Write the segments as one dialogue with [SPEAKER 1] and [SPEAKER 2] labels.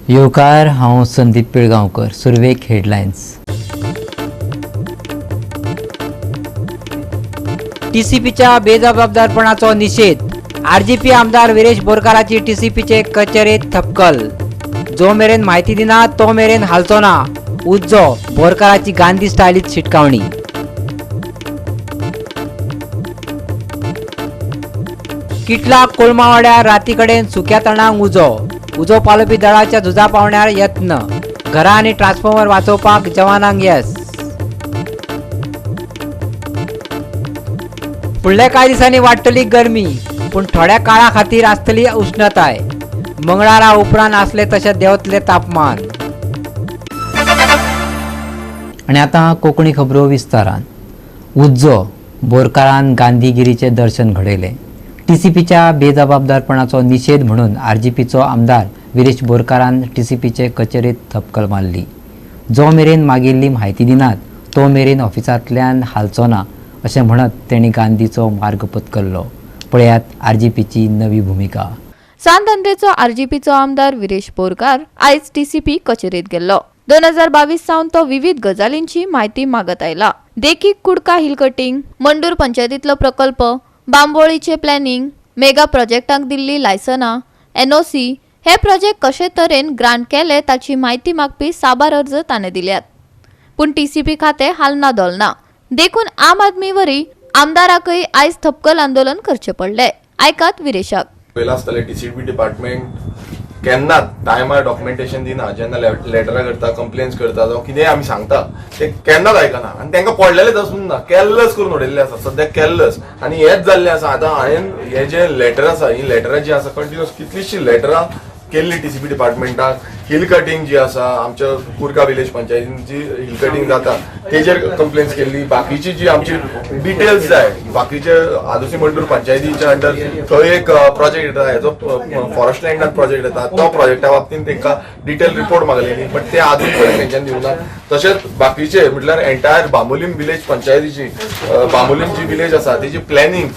[SPEAKER 1] येवकार, हांव संदीप पिळगांवकर. सुरवेक हेडलायन्स. टीसीपीच्या बेजबाबदारपणाचो निशेध. आरजीपी आमदार विरेश बोरकाराची टीसीपीचे कचेरेत थपकल. जो मेरेन म्हायती दिना तो मेरेन हालचो ना, उज्जो. बोरकाराची गांधी स्टायलीत शिटकावणी. किटला कोलमावाड्यार राती कडेन सुक्या तणाक उजो. उजो पालोवपी दळाच्या झुजा पावण्यार यत्न. घरां आनी ट्रान्सफॉर्मर वाचोवपाक जवानांक येस. फुडल्या कांय दिसांनी वाडटली गरमी, पूण थोड्या काळा खातीर आसतली उश्णताय. मंगळारा उपरांत आसले तशें देंवतलें तापमान. आनी आतां कोंकणी खबरो विस्तारान. उज्जो बोरकारान गांधीगिरीचें दर्शन घडयलें. टीसीपीच्या बेजबाबदारपणाचो निशेध म्हणून आरजीपीचो आमदार विरेश बोरकारान टीसीपीचे कचेरेत थपकल मारली. जो मेरेन मागिल्ली म्हायती दिनात तो मेरेन ऑफिसांतल्यान हालचो ना अशें म्हणत तेणी गांधीचो मार्ग पत्करलो. पळयात आरजीपीची नवी भुमिका.
[SPEAKER 2] सांत आंद्रेचो आरजीपीचो आमदार विरेश बोरकार आयज टीसीपी कचेरेत गेल्लो. 2022 सावन तो विविध गजालींची म्हायती मागत आयला. देखीक कुडका हिल कटिंग, मंडूर पंचायतींतलो प्रकल्प, बांबोळीचे प्लॅनिंग, मेगा प्रोजेक्टांक दिल्ली लायसनां, एनओसी हे प्रोजेक्ट कशे तरेन ग्रांट केले ताची म्हायती मागपी साबार अर्ज ताणें दिल्यात. पूण टीसीपी खातें हालना धोलना, देखून आम आदमी वरी आमदाराकय आयज थपकल आंदोलन करचें पडलें. आयकात विरेशाक.
[SPEAKER 3] पयलां आसतालें टीसीपी डिपार्टमेंट केन्नाच टायमार डॉक्युमेंटेशन दिना. जेन्ना लेटरां करता, कंप्लेन्स करता, जावं कितेंय आमी सांगता, ते केन्नाच आयकना आनी तांकां पडलेलेच आसून ना, कॅरलेस करून उडयल्लें आसा सद्याक, कॅरलेस. आनी हेंच जाल्लें आसा. आतां हांवें हे जे लेटर आसा, ही लेटरां जी आसा, कंटिन्युअस कितलीशीं लेटरां केल्ली टीसीपी डिपार्टमेंटाक. हिल कटिंग जी आसा, आमच्या कुर्का विलेज पंचायतीन जी हिल कटिंग जाता तेजेर कंप्लेन्स केल्ली. बाकीची जी आमची डिटेल्स जाय, बाकीचे आदोसी मंडूर पंचायतीच्या अंडर थंय एक प्रोजेक्ट येता, हेजो फॉरेस्ट लँडान प्रोजेक्ट येता, तो प्रोजेक्टा बाबतीन तांकां डिटेल रिपोर्ट मागलेली, बट ते अजून पर्यंत तेंच्यांनी दिवना. तशेंच बाकीचे म्हटल्यार एंटायर बांबोलीम विलेज पंचायतीची, बांबोलीम जी विलेज आसा तेजी प्लॅनिंग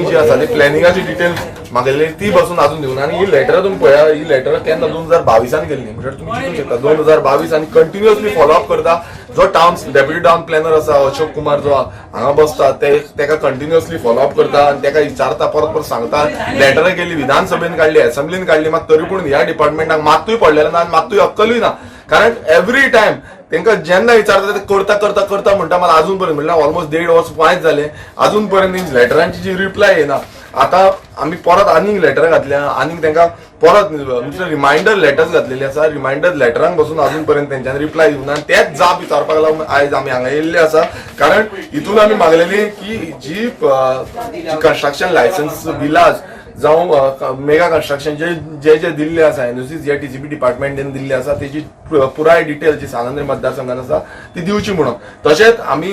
[SPEAKER 3] जी आसा ती प्लॅनिंगाची डिटेल मागलेली, ती बसून अजून दिवना. आनी ही लेटरां तुमी पळया, ही लेटरां केन्ना 2022 केल्ली, म्हणजे तुमी चिंतूंक शकता 2022. आनी कंटिन्युअसली फॉलो अप करता. जो टावन डेप्युटी टावन प्लॅनर आसा अशोक कुमार, जो हांगा बसता, ते तेका कंटिन्युअसली फॉलो अप करता आनी तेका विचारता, परत परत सांगता. लेटरां केली, विधानसभेन काडली, असेंब्लीन काडली, मात तरी पूण ह्या डिपार्टमेंटाक मात्तूय पडलेलें ना आनी मात्तूय अक्कलूय ना. कारण एवरी टायम तांकां जेन्ना विचारता ते करता करता करता म्हणटा. मला अजून पर्यंत, म्हणल्यार ऑलमोस्ट देड वर्स पांच जाले, अजून पर्यंत लेटरांची जी रिप्लाय येना. आतां आमी परत आनीक लेटरां घातल्या, आनीक तांकां परत म्हणजे रिमायंडर लेटर्स घातलेले आसा. रिमायंडर लेटरांक बसून अजून पर्यंत तेंच्यांनी रिप्लाय दिवना. आनी तेच जाप विचारपाक लागून आयज आमी हांगा येयल्ले आसा. कारण हितून आमी मागलेली की जी कन्स्ट्रक्शन लायसन्स विलाज जावं मेगा कन्स्ट्रक्शन जे जे जे दिल्ले आसा, एनओसी जे टीसीपी डिपार्टमेंटान दिल्ले आसा, तेजी पुराय डिटेल जी सांत आंद्रे मतदारसंघान आसा ती दिवची म्हणून. तशेंच आमी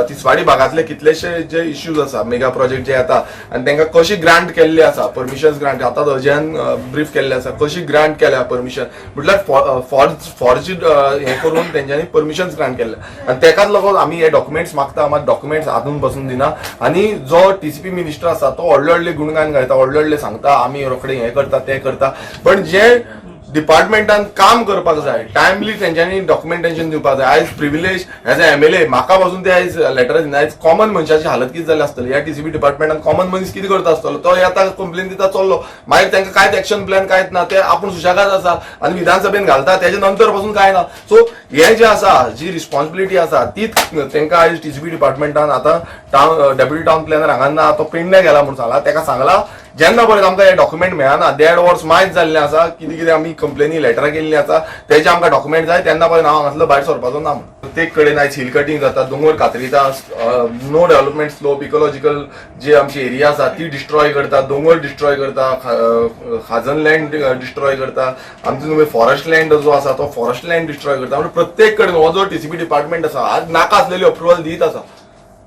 [SPEAKER 3] तिसवाडी भागांतले कितलेशे जे इश्यूज आसा, मेगा प्रोजेक्ट जे येता आनी तांकां कशी ग्रांट केल्ले आसा, परमिशन्स ग्रांट, आतां अजयान ब्रीफ केल्ले आसा, कशी ग्रांट केल्या परमिशन, म्हटल्यार फॉर्ज हें करून तेंच्यांनी परमिशन्स ग्रांट केल्ले. आनी तेकाच लागून आमी हे डॉक्युमेंट्स मागता, मात डॉक्युमेंट्स अजून बसून दिना. आनी जो टीसीपी मिनिस्टर आसा तो व्हडले व्हडले गुणगान गायता, व्हडले व्हडले सांगता, आमी रोखडे हें करता, तें करता, पण जे डिपार्टमेंटान काम करपाक जाय, टायमली तेंच्यांनी डॉक्युमेंटेशन दिवपाक जाय. आयज प्रिविलेज एज अ एमएलए म्हाका पासून ते आयज लेटर दिना. आयज कॉमन मनशाची हालत कितें जाल्या आसतली? ह्या टीसीपी डिपार्टमेंटान कॉमन मनीस कितें करता आसतलो? तो येता, कंप्लेन दिता, चल्लो. मागीर तांकां कांयच एक्शन प्लॅन कांयच ना. ते आपूण सुशेगाद आसा आनी विधानसभेन घालता, तेजे नंतर पासून कांय ना. सो हे जे आसा, जी रिस्पॉन्सिबिलिटी आसा तीच तांकां आयज टीसीपी डिपार्टमेंटान आतां टावन डेप्युटी टावन प्लॅनर हांगा ना, तो पेडण्या गेला म्हूण सांगला. ताका सांगला, जेन्ना पर्यंत आमकां हे डॉक्युमेंट मेळना, देड वर्स मायज जाल्लें आसा, कितें कितें आमी कंप्लेनी लेटरां केल्लीं आसा, तेजे आमकां डॉक्युमेंट जाय, तेन्ना पर्यंत हांव हांगासलो भायर सरपाचो ना म्हूण. प्रत्येक कडेन आयज हिल कटिंग जाता, दोंगर कातरिता, नो डेव्हलपमेंट स्लोप, इकोलॉजिकल जी आमची एरिया आसा ती डिस्ट्रॉय करता, दोंगर डिस्ट्रॉय करता, खाजन लँड डिस्ट्रॉय करता, आमचो फॉरेस्ट लँड जो आसा तो फॉरेस्ट लँड डिस्ट्रॉय करता. म्हणजे प्रत्येक कडेन हो जो टीसीपी डिपार्टमेंट आसा आज नाका आसलेली अप्रुवल दीत आसा.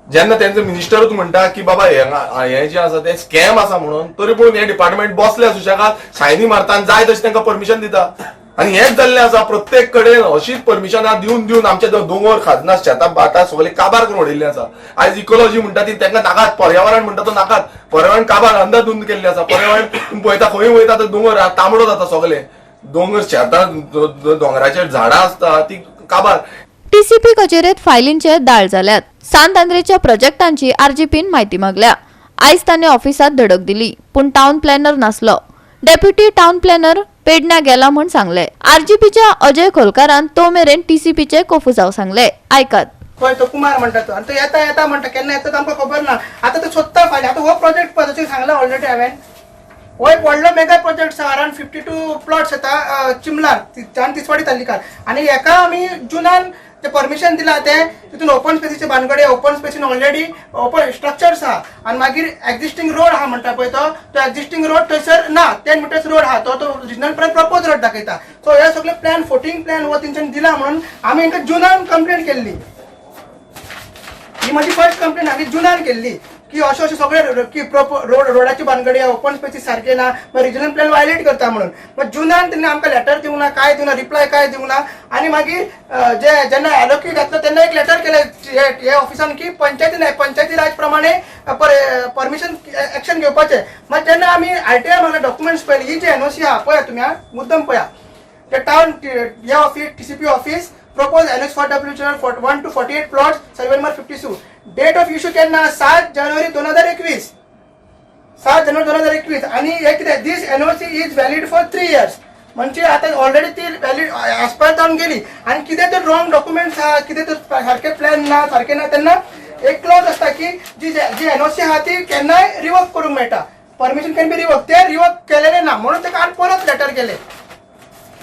[SPEAKER 3] जेन्ना तेंचो मिनिस्टरूच म्हणटा की बाबा हे जे आसा ते स्कॅम आसा म्हणून, तरी पूण हे डिपार्टमेंट बसले सुशेगाद सायनी मारता आनी जाय तशें तांकां परमिशन दिता. आनी हेंच जाल्लें आसा, प्रत्येक कडेन अशीच परमिशनां दिवन दिवन आमचे दोंगर, खाजनां, शेतां भाटां सगळे काबार करून उडयल्ले आसा. आयज इकोलॉजी म्हणटा ती तांकां नाकात, पर्यावरण म्हणटा तो नाकात. पर्यावरण काबार अंदाधुंद केल्लें आसा. पर्यावरण तुमी पळयता, खंय वयता तर दोंगर तांबडो जाता सगळे. दोंगर शेतां, दोंगराचेर झाडां आसता ती काबार.
[SPEAKER 2] टीसीपी कचेरेत फायलींचे दाळ जाल्यात. सांत आंद्रेच्या प्रोजेक्टांची आरजीपीन म्हायती मागल्या. आयज तांणी ऑफिसात धडक दिली, पूण टावन प्लॅनर नासलो. डेप्युटी टावन प्लॅनर पेडण्या गेला म्हूण सांगले. आरजीपीच्या अजय खोलकारान तो मेरेन टीसीपीचे कोफुजाव सांगले. आयकात.
[SPEAKER 4] खंय तो कुमार म्हणटा तो, आनी तो येता येता म्हणटा, केन्ना येता तो आमकां खबर ना. आतां तो सोदता फायली. आतां हो प्रोजेक्ट पळय, जशें सांगला ऑलरेडी हांवें, हो एक व्हडलो मेगा प्रोजेक्ट आसा. अरावंड 52 प्लॉट्स येता चिमलार आनी तिसवाडी तालुक्यार. आनी हेका आमी जुनान ते परमिशन दिला. ते तितून ओपन स्पेसीचे बानगडे, ओपन स्पेसीन ऑलरेडी ओपन स्ट्रक्चर्स आहा. आनी मागीर एक्झिस्टींग रोड आहा म्हणटा पळय तो, तो एक्झिस्टींग रोड थंयसर ना. 10 मिटर्स रोड आहा तो, तो रिजनल प्लॅन, प्रपोज रोड दाखयता. सो हे सगळे प्लॅन, फोटींग प्लॅन हो तेंच्यांनी दिला म्हणून आमी हेंकां जुनान कंप्लेन केल्ली. ही माझी फर्स्ट कंप्लेन आमी जुनान केल्ली की अशें अशें सगळे की प्रोपर रोड, रोडाची बानगडी, ओपन स्पेसीस सारके ना, मागीर रिजनल प्लॅन वायलेट करता म्हणून. मागीर जुनान तेन्ना आमकां लेटर दिवंक ना, काय दिवंक ना, रिप्लाय काय दिवंक ना. आनी मागीर जे जेन्ना एलोकी घातलो तेन्ना एक लेटर केलें हे ऑफिसान की पंचायती पंचायती राज प्रमाणे परमिशन एक्शन घेवपाचें. मागीर तेन्ना आमी आरटीआय मागले, डॉक्युमेंट्स पळयले. ही जी एनओसी आहा पळया तुमी, आं, मुद्दम पळया. The town ह्या office, TCP office, propose NOC for W 1 to 48 plots, survey number 52. Date of issue केन्ना? 7 जानेवारी 2021. 7 जानेवारी 2021. आणि हे कितें, this NOC is valid for 3 years. म्हणजे आता ऑलरेडी ती व्हॅलिड एक्सपायर जावन गेली. आणि कितें तर रॉंग डॉक्युमेंट्स आहा, कितें तर सारके प्लॅन ना, सारके ना, तेन्ना एक क्लॉज आसता की जी जी एनओसी आहा ती केन्नाय रिवोक करूंक मेळटा. Permission can be revoke. ते रिवोक केलेले ना म्हणून ताका आनी परत लेटर केले.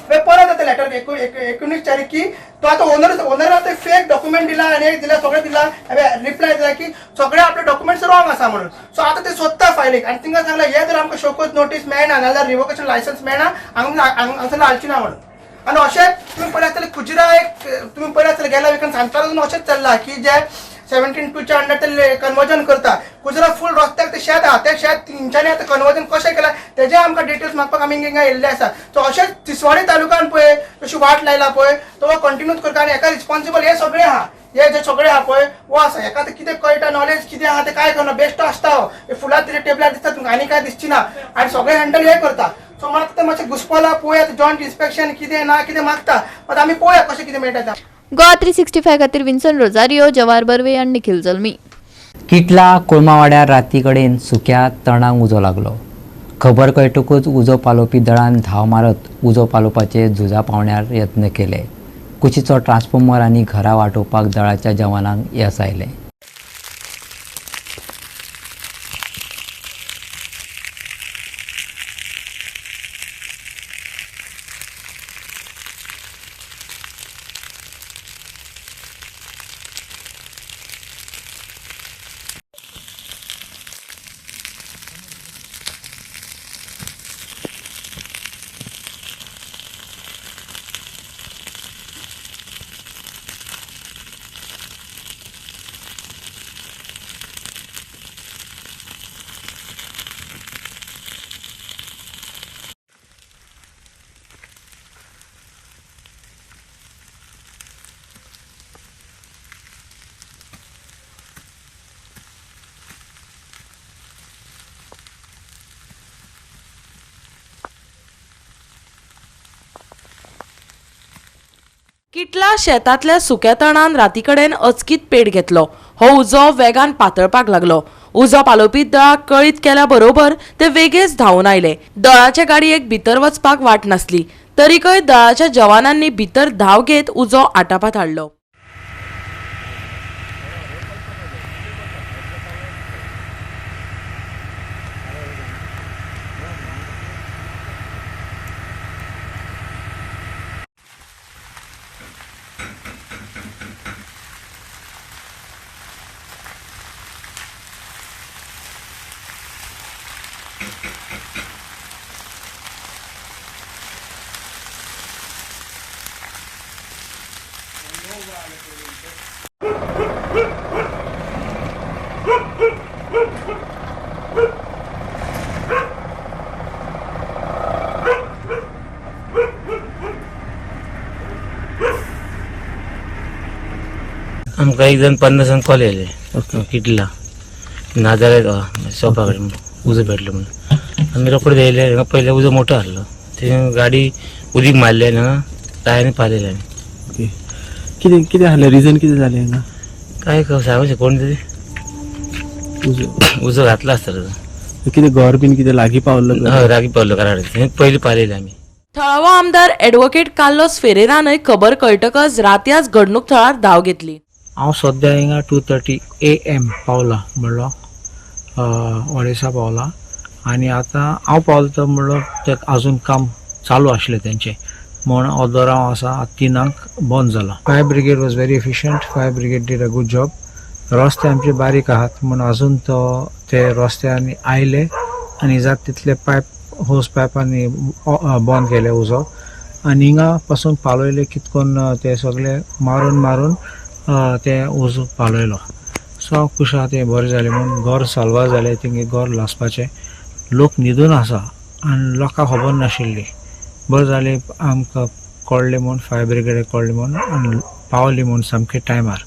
[SPEAKER 4] मागीर परत आतां लेटर 19 तारीख की तो आतां ओनर ओनरान आतां फेक डॉक्युमेंट दिला आनी एक दिला, सगळें दिला, रिप्लाय दिला की सगळे आपले डॉक्युमेंट्स रॉंग आसा म्हणून. सो आतां ते सोदता फायलीक. आनी तिंगा सांगला, हे जर आमकां शोकोज नोटीस मेळना नाजाल्यार रिवोकेशन लायसन्स मेळना, हांगा हांगासर हालची ना म्हणून. आनी अशेंच तुमी पळय आसतले, कुजिरा एक तुमी पळय आसतले, गेल्या विकान सांतार अशेंच चल्ला की जे 17(2च्या अंडर ते कन्वर्जन करता. कुजरा फूल रस्त्याक ते शेत आहा, ते शेत तेंच्यांनी आतां कन्वर्जन कशें केलां तेजें आमकां डिटेल्स मागपाक आमी हिंगा येयल्ले आसा. सो अशेंच तिसवाडी तालुक्यान पळय तशी वाट लायला पळय, तो कंटिन्यू करता. आनी हेका रिस्पॉन्सिबल हे सगळे आहा, हे जे सगळे आहा पळय वो आसा. हेका आतां कितें कळटा, नॉलेज कितें आहा तें काय कळना. बेश्टो आसता हो, हे फुलां तिचे टेबलार दिसता तुमकां, आनी काय दिसची ना. आनी सगळें हँडल हे करता. सो म्हाका आतां मातशें घुसपला. पळोवया, जॉयंट इन्स्पेक्शन कितें ना कितें मागता, मात आमी पळोवया कशें कितें मेळटा तें.
[SPEAKER 2] गोवा 365 खातीर विन्सन रोजारियो, जवार बर्वे आनी निखिल जल्मी.
[SPEAKER 1] किटला कोळमावाड्यार राती कडेन सुक्या तणाक उजो लागलो. खबर कळटकूच उजो पालोवपी दळान धांव मारत उजो पालोवपाचे झुजा पावण्यार यत्न केले. कुशीचो ट्रान्सफॉर्मर आनी घरां वाटोवपाक दळाच्या जवानांक येस आयलें.
[SPEAKER 5] किटला शेतांतल्या सुक्या तणान रातीकडेन अचकीत पेट घेतलो. हो उजो वेगान पातळपाक लागलो. उजो पालोवपी दळाक कळीत केल्या बरोबर ते वेगेच धांवून आयले. दळाचे गाडयेक भितर वचपाक वाट नासली, तरीकय दळाच्या जवानांनी भितर धांव घेत उजो आटापात हाडलो.
[SPEAKER 6] आमकां एक जाण 50 कॉल येयले किटला नाजाल्यार शॉपा कडेन उजो पेटलो म्हणून. आमी रोकडे येयले. हांगा पयले उजो मोठो आहलो, थंय गाडी उदीक मारलें हांगा टायरांनी पालयलें आमी.
[SPEAKER 7] ओके, कितें कितें आहलें रिजन कितें जालें हांगा?
[SPEAKER 6] काय सांगू शकता कोण तरी
[SPEAKER 7] उजो
[SPEAKER 6] उजो घातला आसतलो तो.
[SPEAKER 7] कितें घर बीन कितें लागीं पावल्लो?
[SPEAKER 6] हय, रागी पावलो घरा कडेन पयलीं पालयलें आमी.
[SPEAKER 5] थळावो आमदार ॲडव्होकेट कार्लोस फेरेरानय खबर कळटकच रातयाच घडणूक थळार धांव घेतली.
[SPEAKER 8] हांव सद्या हिंगा 2:30 AM पावला म्हणलो ओडेसा पावला आनी आतां हांव पावलो तो म्हणलो ते अजून काम चालू आशिल्लें तेंचें म्हूण ऑदर हांव आसा आतां 3 बंद जाला. Fire brigade was very efficient. Fire brigade did a good job. रस्ते आमचे बारीक आहात म्हूण अजून तो ते रस्त्यांनी आयले आनी जात तितले पायप होज पायपांनी बंद केले उजो आनी हिंगा पासून पालयले कितकोन ते सगळे मारून मारून ते उजो पालयलो. सो हांव खूश आहा तें बरें जालें म्हूण घर साल्वार जालें. तेंगे घर लासपाचें लोक न्हिदून आसा आनी लोकांक खबर नाशिल्ली. बरें जालें आमकां कळ्ळें म्हूण फायर ब्रिगेडाक कळ्ळें म्हूण आनी पावली म्हूण सामकें टायमार.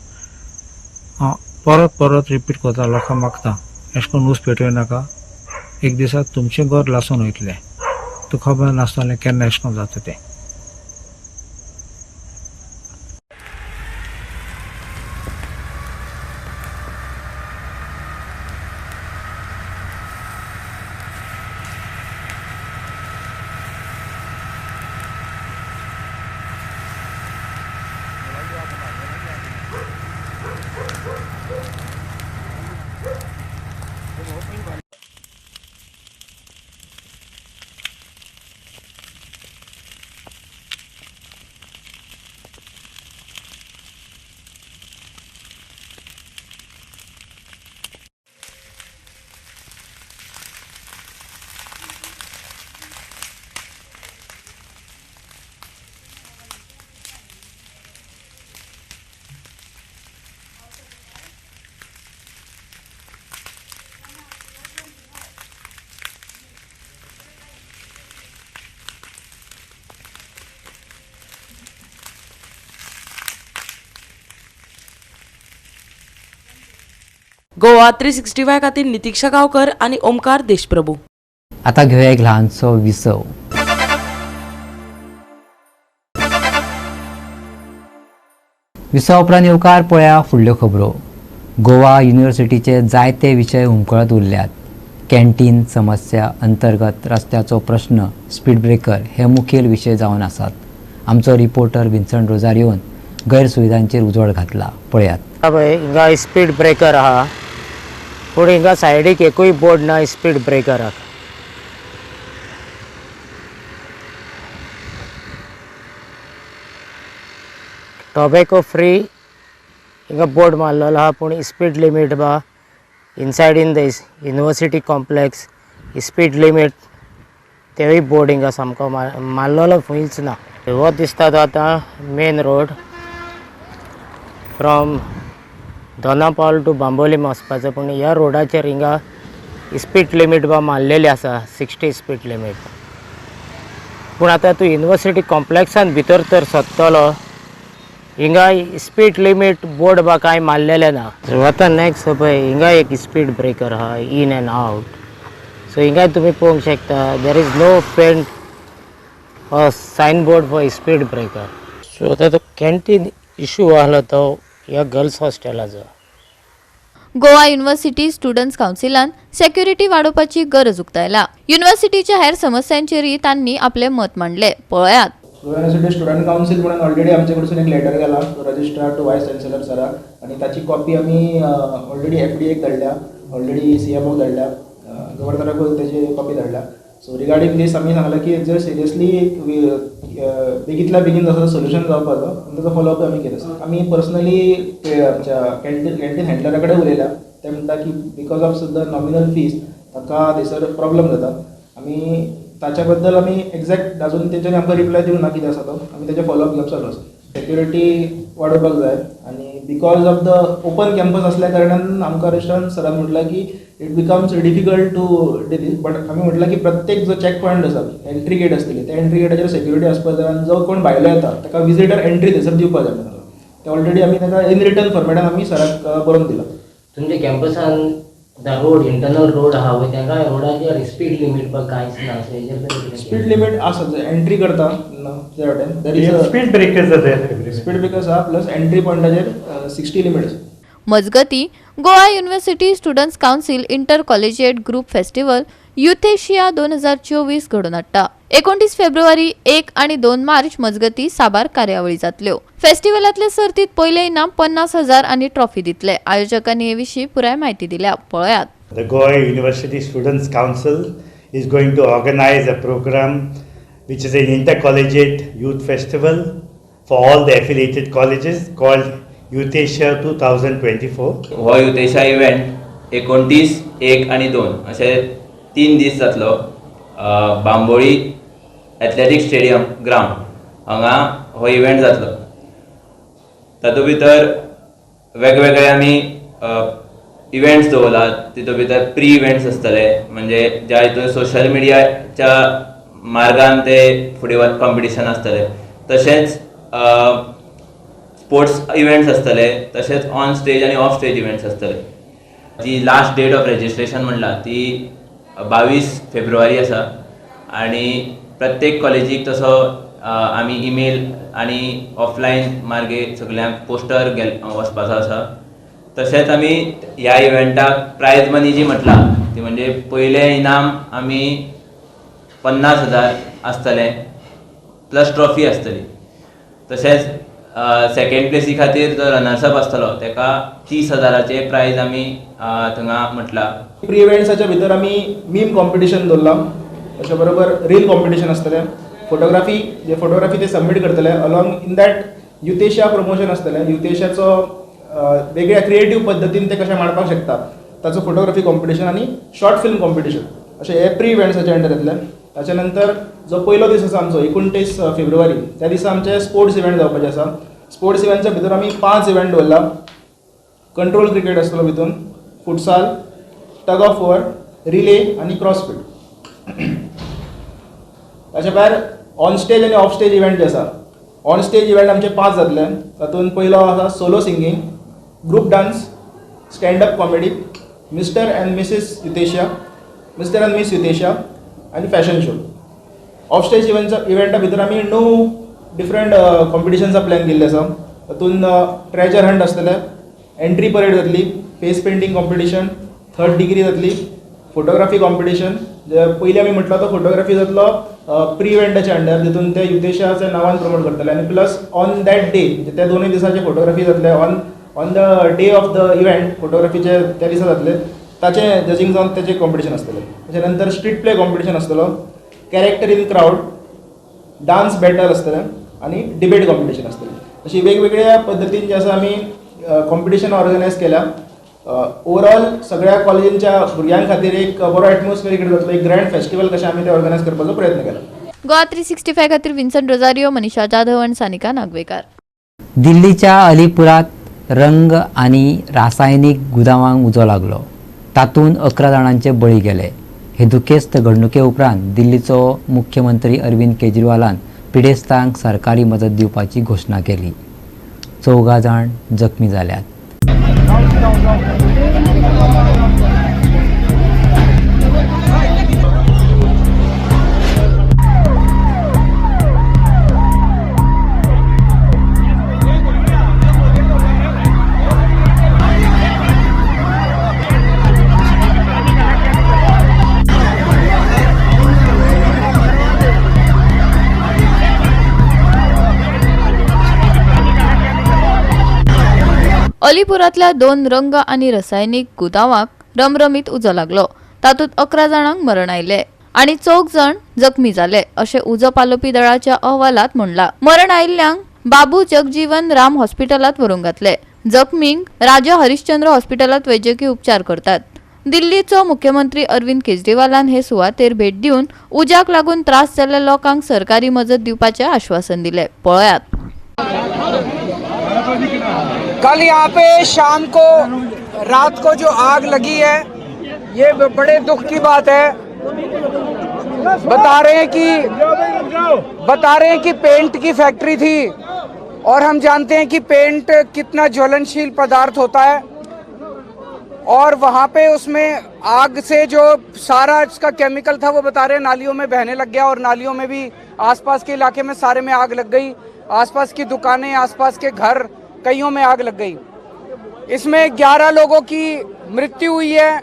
[SPEAKER 8] हांव परत परत रिपीट करता लोकांक मागता एशें करून ऊस पेटोवं नाका, एक दिसा तुमचें घर लासून वयतलें, तुका खबर नासतलें केन्ना एशें करून जाता तें.
[SPEAKER 5] गोवा 365 खातीर नितीक्षा गांवकर आनी ओमकार देशप्रभू.
[SPEAKER 1] आता घेवया एक ल्हानसो विसव. विसवा उपरांत येवकार पळया फुडल्यो खबरो. गोवा युनिव्हर्सिटीचे जायते विशय हुमकळत उरल्यात. कॅन्टीन समस्या, अंतर्गत रस्त्याचो प्रश्न, स्पीड ब्रेकर हे मुखेल विशय जावन आसात. आमचो रिपोर्टर विन्संट रोजारियोन गैरसुविधांचेर उजवाड घातला, पळयात.
[SPEAKER 6] पळय हिंगा स्पीड ब्रेकर आहा पूण हिंगा सायडीक एकूय बोर्ड ना स्पीड ब्रेकराक. टोबॅको फ्री हिंगा बोर्ड मारलेलो आहा पूण स्पीड लिमीट बा inside in the university complex speed limit तेवूय बोर्ड हिंगा सामको मारलेलो खंयच ना. हो दिसता तो आतां main road from Dona Paula to Bambolim वचपाचो पूण ह्या रोडाचेर हिंगा स्पीड लिमीट बा मारलेली आसा 60 स्पीड लिमीट. पूण आतां तूं युनिवर्सिटी कॉम्प्लेक्सान भितर तर सोदतलो हिंगा स्पीड लिमीट बोर्ड बा कांय मारलेलें ना. आतां नॅक्स्ट पळय हिंगा एक स्पीड ब्रेकर आहा इन एंड आवट. सो हिंगा तुमी पळोवंक शकता there is no paint or sign board for speed breaker. So आतां तो कॅन्टीन इशू आहलो तो ह्या गर्ल्स हॉस्टेलाचो.
[SPEAKER 2] गोवा युनिव्हर्सिटी स्टुडंट्स कावन्सिलान सेक्युरिटी वाडोवपाची गरज उक्तायला. युनिव्हर्सिटीच्या हेर समस्यांचेरय तांणी आपले मत मांडले, पळयात.
[SPEAKER 9] गोवा युनिव्हर्सिटी स्टुडंट कावन्सील म्हणून ऑलरेडी आमचे कडसून एक लेटर गेला रजिस्ट्रार टू वायस चान्सलर सराक आनी ताची कॉपी आमी ऑलरेडी FDA धाडल्या, ऑलरेडी CMOक धाडल्या, गव्हर्नराकूय ताची कॉपी धाडल्या. सो रिगार्डींग दीस आमी सांगलां की जर सिरियसली बेगींतल्या बेगीन जसो सोल्युशन जावपाचो आनी ताचो फॉलोअप आमी केलो. आमी पर्सनली आमच्या कॅन्टीन हँडलरा कडेन उलयल्या, ते म्हणटा की because of the nominal fees ताका थंयसर प्रॉब्लम जाता. आमी ताच्या बद्दल आमी एग्जॅक्ट अजून तेंच्यांनी आमकां रिप्लाय दिवंक ना कितें आसा तो, आमी तेजे फॉलोअप घेवप चालू आसा. सेक्युरिटी वाडोवपाक जाय आनी because of the open campus आसल्या कारणान आमकां रेस्टॉरंट सरान म्हटलां की it becomes difficult to deal, but आमी म्हटलां की प्रत्येक जो चॅक पॉयंट आसा एंट्री गेट आसतली त्या एंट्री गेटाचेर सेक्युरिटी आसपाक जाय आनी जो कोण भायलो येता ताका विजिटर एंट्री थंयसर दिवपाक जाय. ते ऑलरेडी आमी ताका इन रिटर्न फॉर्मेटान आमी सराक बरोवन दिलां.
[SPEAKER 6] तुमच्या कॅम्पसान आतां रोड इंटरनल रोड आहा वय तांकां रोडाचेर स्पीड लिमीट बा कांयच ना, सो हेजेर तरी कितें
[SPEAKER 9] स्पीड लिमीट आसा, एंट्री करता त्या वटेन there is
[SPEAKER 10] speed breakers are there.
[SPEAKER 9] Speed breakers आहा, प्लस एंट्री पॉयंटाचेर 60 लिमीट आसा.
[SPEAKER 2] मजगती Goa university students council inter collegiate group festival Youth Asia 2024 घडोवन हाडटा. 29 फेब्रुवारी 1 आनी 2 मार्च मजगती साबार कार्यावळी जातल्यो. फेस्टिवलांतले सर्तीत पयलें इनाम 50,000 आनी ट्रॉफी दितले. आयोजकांनी हे विशीं पुराय म्हायती दिल्या, पळयात.
[SPEAKER 10] The Goa University Students Council is going to organize a program which is an intercollegiate youth festival for all the affiliated colleges called Youth Asia 2024.
[SPEAKER 11] हो युथेशिया इव्हेंट 29, 1 आनी 2 अशे 3 दीस जातलो. बांबोळी एथलेटीक स्टेडियम ग्रावंड हांगा हो इव्हेंट जातलो. तातूंत भितर वेगवेगळे आमी इव्हेंट्स दवरलात. तितूंत भितर प्री इव्हेंट्स आसतले, म्हणजे ज्या हितून सोशल मिडियाच्या मार्गान ते फुडें कॉम्पिटिशन आसतलें. तशेंच स्पोर्ट्स इव्हेंट्स आसतले, तशेंच ऑन स्टेज आनी ऑफ स्टेज इव्हेंट्स आसतले. जी लास्ट डेट ऑफ रेजिस्ट्रेशन म्हणला ती 22 फेब्रुवारी आसा आनी प्रत्येक कॉलेजीक तसो आमी इमेल आनी ऑफलायन मार्गे सगल्यांक पोस्टर वचपाचो आसा. तशेंच आमी ह्या इव्हेंटाक प्रायज मनी जी म्हटला ती म्हणजे पयलें इनाम आमी 50,000 आसतलें प्लस ट्रॉफी आसतली. तशेंच सेकेंड प्लेसी खातीर जो रनर्स अप आसतलो तेका 30,000 प्रायज आमी थंगा म्हटला.
[SPEAKER 9] प्री इव्हेंट्साच्या भितर आमी मीम कॉम्पिटिशन दवरलां, ताच्या बरोबर रील कॉम्पिटिशन आसतलें, फोटोग्राफी जे फोटोग्राफी ते सबमीट करतले, along in that Youth Asia promotion आसतलें. युथेशियाचो वेगळ्या क्रिएटीव पद्दतीन ते कशें मांडपाक शकता ताचो फोटोग्राफी कॉम्पिटिशन आनी शॉर्ट फिल्म कॉम्पिटिशन अशें हे प्री इव्हेंट्साचे अंडर येतले. ताच्या नंतर जो पयलो दीस आसा आमचो 29 फेब्रुवारी, त्या दिसा आमचे स्पोर्ट्स इव्हेंट जावपाचे आसा. स्पोर्ट्स इव्हेंटच्या भितर आमी 5 इव्हेंट दवरला. कंट्रोल क्रिकेट आसतलो भितून, futsal, tug of war, relay आनी क्रॉसफीट. ताच्या भायर ऑन स्टेज आनी ऑफ स्टेज इव्हेंट जे आसा, ऑन स्टेज इव्हेंट आमचे 5 जातले. तातूंत पयलो आसा solo singing, group dance, stand up comedy, mister and missus Youth Asia, mister and miss Youth Asia आनी फॅशन शो. ऑफ स्टेज इव्हेंटा भितर आमी 9 डिफरंट कॉम्पिटिशन्सा प्लॅन केल्ले आसा. तातूंत ट्रेजर हंट आसतले, एंट्री परेड जातली, face painting competition, third degree जातली, photography competition. जे पयलीं आमी म्हटलो तो फोटोग्राफी जातलो प्री इव्हेंटाच्या अंडर, तितून ते युथेशियाच्या नांवान प्रमोट करतले आनी प्लस ऑन that day म्हणजे त्या 2 दिसाचे फोटोग्राफी जातले. On the day of the event फोटोग्राफीचे त्या दिसा जातले, ताचे जजींग जावन ताचे कॉम्पिटिशन आसतलें. ताच्या नंतर स्ट्रीट प्ले कॉम्पिटिशन आसतलो, character in crowd, dance battle आसतलें आनी डिबेट कॉम्पिटिशन आसतलें. अशी वेगवेगळ्या पद्दतीन जे आसा आमी कॉम्पिटिशन ऑर्गनायज केल्या. ओवरऑल सगळ्या कॉलेजींच्या भुरग्यां खातीर एक बरो एटमॉस्फियर क्रिएट जातलो, एक ग्रँड फेस्टिवल कशें आमी ते ऑर्गनायज करपाचो प्रयत्न केला.
[SPEAKER 2] गोवा 365 खातीर विन्सन रोजारियो, मनीषा जाधव आनी सानिका नागवेकार.
[SPEAKER 1] दिल्लीच्या अलीपुरात रंग आनी रासायनीक गुदावांक उजो लागलो. तातूंत 11 जाणांचे बळी गेले. हे दुखेस्त घडणुके उपरांत दिल्लीचो मुख्यमंत्री अरविंद केजरीवालान पिडेस्तांक सरकारी मदत दिवपाची घोशणा केली. 4 जाण जखमी जाल्यात.
[SPEAKER 2] अलीपुरातल्या 2 रंग आनी रसायनीक गुदावांक रमरमीत उजो लागलो. तातूंत 11 जाणांक मरण आयले आनी 4 जाण जखमी जाले अशें उजो पालोवपी दळाच्या अहवालात म्हणलां. मरण आयिल्ल्यांक बाबू जगजीवन राम हॉस्पिटलांत व्हरूंक घातले. जखमींक राजा हरिश्चंद्र हॉस्पिटलांत वैजकी उपचार करतात. दिल्लीचो मुख्यमंत्री अरविंद केजरीवालान हे सुवातेर भेट दिवन उज्याक लागून त्रास जाल्ल्या लोकांक सरकारी मजत दिवपाचें आश्वासन दिलें. पळयात.
[SPEAKER 12] कल यहाँ पे शाम को रात को जो आग लगी है ये बड़े दुख की बात है। बता रहे हैं कि पेंट की फैक्ट्री थी और हम जानते हैं कि पेंट कितना ज्वलनशील पदार्थ होता है। और वहाँ पे उसमें आग से जो सारा इसका केमिकल था वो बता रहे हैं नालियों में बहने लग गया और नालियों में भी आसपास के इलाके में सारे में आग लग गई। आसपास की दुकानें, आसपास के घर, कईयों में आग लग गई। इसमें 11 लोगों की मृत्यु हुई है,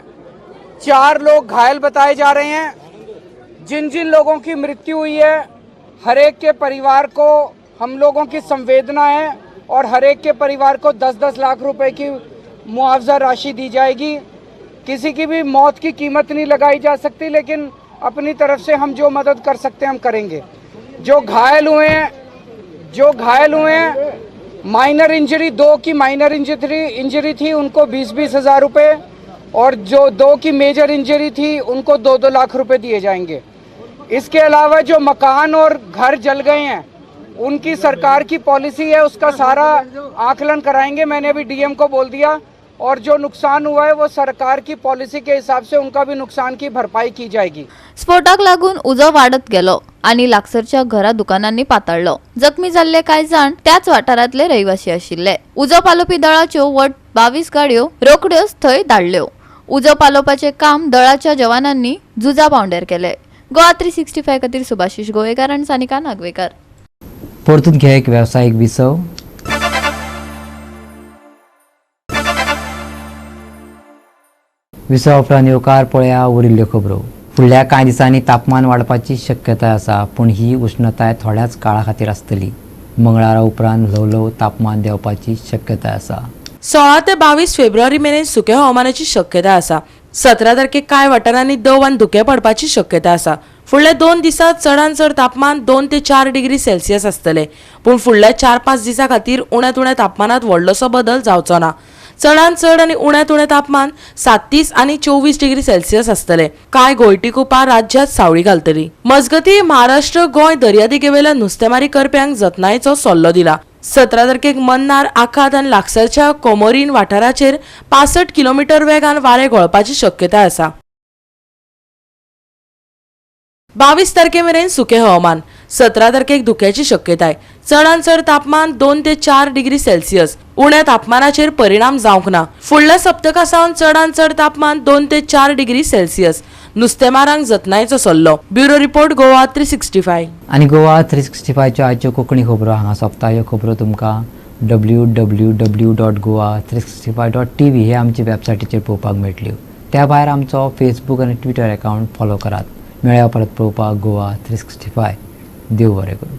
[SPEAKER 12] 4 लोग घायल बताए जा रहे हैं। जिन जिन लोगों की मृत्यु हुई है हर एक के परिवार को हम लोगों की संवेदना है और हर एक के परिवार को 10-10 लाख रुपए की मुआवजा राशि दी जाएगी। किसी की भी मौत की कीमत नहीं लगाई जा सकती, लेकिन अपनी तरफ से हम जो मदद कर सकते हैं हम करेंगे। जो घायल हुए हैं माइनर इंजरी, 2 की माइनर इंजरी थी उनको 20-20 हज़ार रुपये और जो 2 की मेजर इंजरी थी उनको 2-2 लाख रुपए दिए जाएंगे। इसके अलावा जो मकान और घर जल गए हैं उनकी सरकार की पॉलिसी है, उसका सारा आकलन कराएंगे। मैंने अभी डीएम को बोल दिया और जो नुकसान हुआ है वो सरकार की पॉलिसी के हिसाब से उनका भी नुकसान की भरपाई की जाएगी।
[SPEAKER 2] स्फोटाक लागून उजो वाडत गेलो आनी लागसरच्या घरा दुकानांनी पातळलो। जखमी जाल्ले कांय जाण त्याच वाठारांतले रहिवासी आशिल्ले। उजो पालोवपी दळाच्यो वट 22 गाडयो रोखड्योच थंय धाडल्यो। उजो पालोवपाचें काम दळाच्या जवानांनी झुजा पावंड्यार केलें। गोवा 365 खातीर सुभाषिश गोवेकार आनी सानिका नागवेकर।
[SPEAKER 1] परतून घे एक वेवसायीक विसव। विसवा उपरांत येवकार पळया उरिल्ल्यो खबरो। फुडल्या कांय दिसांनी तापमान वाडपाची शक्यताय आसा, पूण ही उश्णताय थोड्याच काळा खातीर आसतली। मंगळारा उपरांत ल्हव ल्हव तापमान देंवपाची शक्यताय आसा।
[SPEAKER 5] 16 ते 22 फेब्रुवारी मेरेन सुक्या हवामानाची शक्यताय आसा। 17 तारखेक कांय वाठारांनी दंव आनी धुकें पडपाची शक्यता आसा। फुडल्या 2 दिसांत चडांत चड तापमान 2 ते 4 डिग्री सेल्सियस आसतलें, पूण फुडल्या 4-5 दिसां खातीर उण्यांत उण्या तापमानांत व्हडलोसो बदल जावचो ना। चडांत चड आनी उण्यांत उणें तापमान 37 आनी 24 डिग्री सेल्सियस आसतलें। कांय गोंयटी कुपां राज्यांत सावळी घालतली। मजगतीं महाराष्ट्र गोंय दर्यादेगेवेल्या नुस्तेमारी करप्यांक जतनायेचो सल्लो दिला। 17 तारखेक मन्नार, आखात आनी लागसरच्या कोमोरीन वाठाराचेर 65 किलोमीटर वेगान वारें घोळपाची शक्यताय आसा। 22 तारखे मेरेन सुकें हवामान। 17 तारखेक धुक्याची शक्यताय। चडांत चड तापमान 2 ते 4 डिग्री सेल्सियस। उण्या तापमानाचेर परिणाम जावंक ना। फुडल्या सप्तका सावन चडांत चड तापमान 2 ते 4 डिग्री सेल्सियस। नुस्तेमारांक जतनायेचो सल्लो। Bureau report, Goa 365।
[SPEAKER 1] आनी गोवा 365च्यो आयच्यो कोंकणी खबरो हांगा सोंपता। ह्यो खबरो तुमकां www.goa365.tv हे आमचे वेबसायटीचेर पळोवपाक मेळटल्यो। त्या भायर आमचो फेसबूक आनी ट्विटर अकावंट फॉलो करात। मेळया परत पळोवपाक गोवा 365। देव बरें करूं।